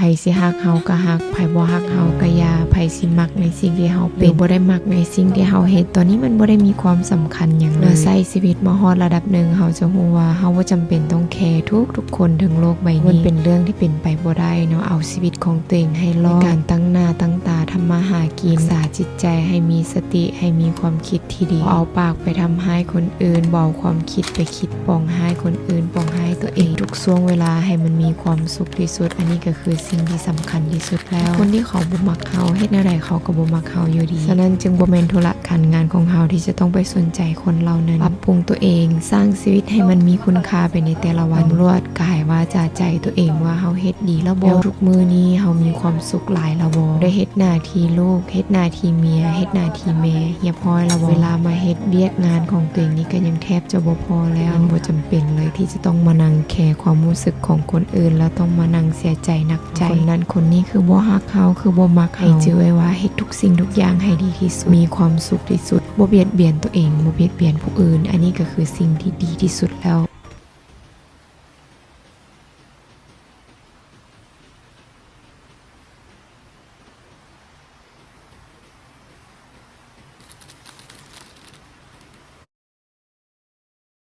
ໃຜຊິຮັກເຮົາກໍຮັກ ໃຜບໍ່ຮັກເຮົາກໍຢ່າ ໃຜຊິມັກໃນສິ່ງທີ່ເຮົາເປັນ ຫຼືບໍ່ໄດ້ມັກໃນສິ່ງທີ່ເຮົາເຮັດ ຕອນນີ້ມັນບໍ່ໄດ້ມີຄວາມສຳຄັນຫຍັງເລີຍ. ເມື່ອໃຊ້ຊີວິດມາຮອດລະດັບໜຶ່ງ ເຮົາຈະຮູ້ວ່າເຮົາບໍ່ຈຳເປັນຕ້ອງແຄທຸກໆຄົນເທິງໂລກໃບນີ້. ມັນເປັນເລື່ອງທີ່ເປັນໄປບໍ່ໄດ້ເນາະ. ເອົາຊີວິດຂອງຕົວເອງໃຫ້ລອດ ໃນການຕັ້ງໜ້າຕັ້ງຕາທຳມາຫາກິນ ຮັກສາຈິດໃຈໃຫ້ມີສະຕິ ໃຫ້ມີຄວາມຄິດທີ່ດີ ບໍ່ເອົາປາກໄປທຳຮ້າຍຄົນອື່ນ ບໍ່ເອົາຄວາມຄິດໄປຄິດປອງຮ້າຍຄົນອື່ນ ປອງຮ້າຍຕົວເອງ. ທຸກຊ່ວງເວລາໃຫ້ມັນມີຄວາມສຸກທີ່ສຸດ ອັນນີ້ກໍຄືສິ່ງທີ່ສຳຄັນທີ່ສຸດແລ້ວ. ຄົນທີ່ເຂົາບໍ່ມັກເຮົາ ເຮັດແນວໃດເຂົາກໍບໍ່ມັກເຮົາຢູ່ດີ. ສະນັ້ນຈຶ່ງບໍ່ແມ່ນທຸລະການງານຂອງເຮົາທີ່ຈະຕ້ອງໄປສົນໃຈຄົນເຫຼົ່ານັ້ນ. ປັບປຸງຕົວເອງ ສ້າງຊີວິດໃຫ້ມັນມີຄຸນຄ່າໄປໃນແຕ່ລະວັນ. ສຳຫຼວດກາຍວາຈາໃຈຕົວເອງວ່າເຮົາເຮັດດີແລ້ວບໍ່? ແລ້ວທຸກມື້ນີ້ເຮົາມີຄວາມສຸກຫຼາຍແລ້ວບໍ່? ໄດ້ເຮັດໜ້າທີ່ລູກ ເຮັດໜ້າທີ່ເມຍ ເຮັດໜ້າທີ່ແມ່ຮຽບຮ້ອຍແລ້ວບໍ່? ເວລາມາເຮັດວຽກງານຂອງຕົວເອງນີ້ກໍຍັງແທບຈະບໍ່ພໍແລ້ວ. ມັນບໍ່ຈຳເປັນເລີຍທີ່ຈະຕ້ອງມານັ່ງແຄຄວາມຮູ້ສຶກຂອງຄົນອື່ນ ແລ້ວຕ້ອງມານັ່ງເສຍໃຈໜັກໃຈ ຄົນນັ້ນຄົນນີ້ຄືບໍ່ຮັກເຮົາ ຄືບໍ່ມັກເຮົາ. ໃຫ້ຈື່ໄວ້ວ່າເຮັດທຸກສິ່ງທຸກຢ່າງໃຫ້ດີທີ່ສຸດ ມີຄວາມສຸກທີ່ສຸດ ບໍ່ບຽດບຽນຕົວເອງ ບໍ່ບຽດບຽນຜູ້ອື່ນ ອັນນີ້ກໍຄືສິ່ງທີ່ດີທີ່ສຸດແລ້ວ.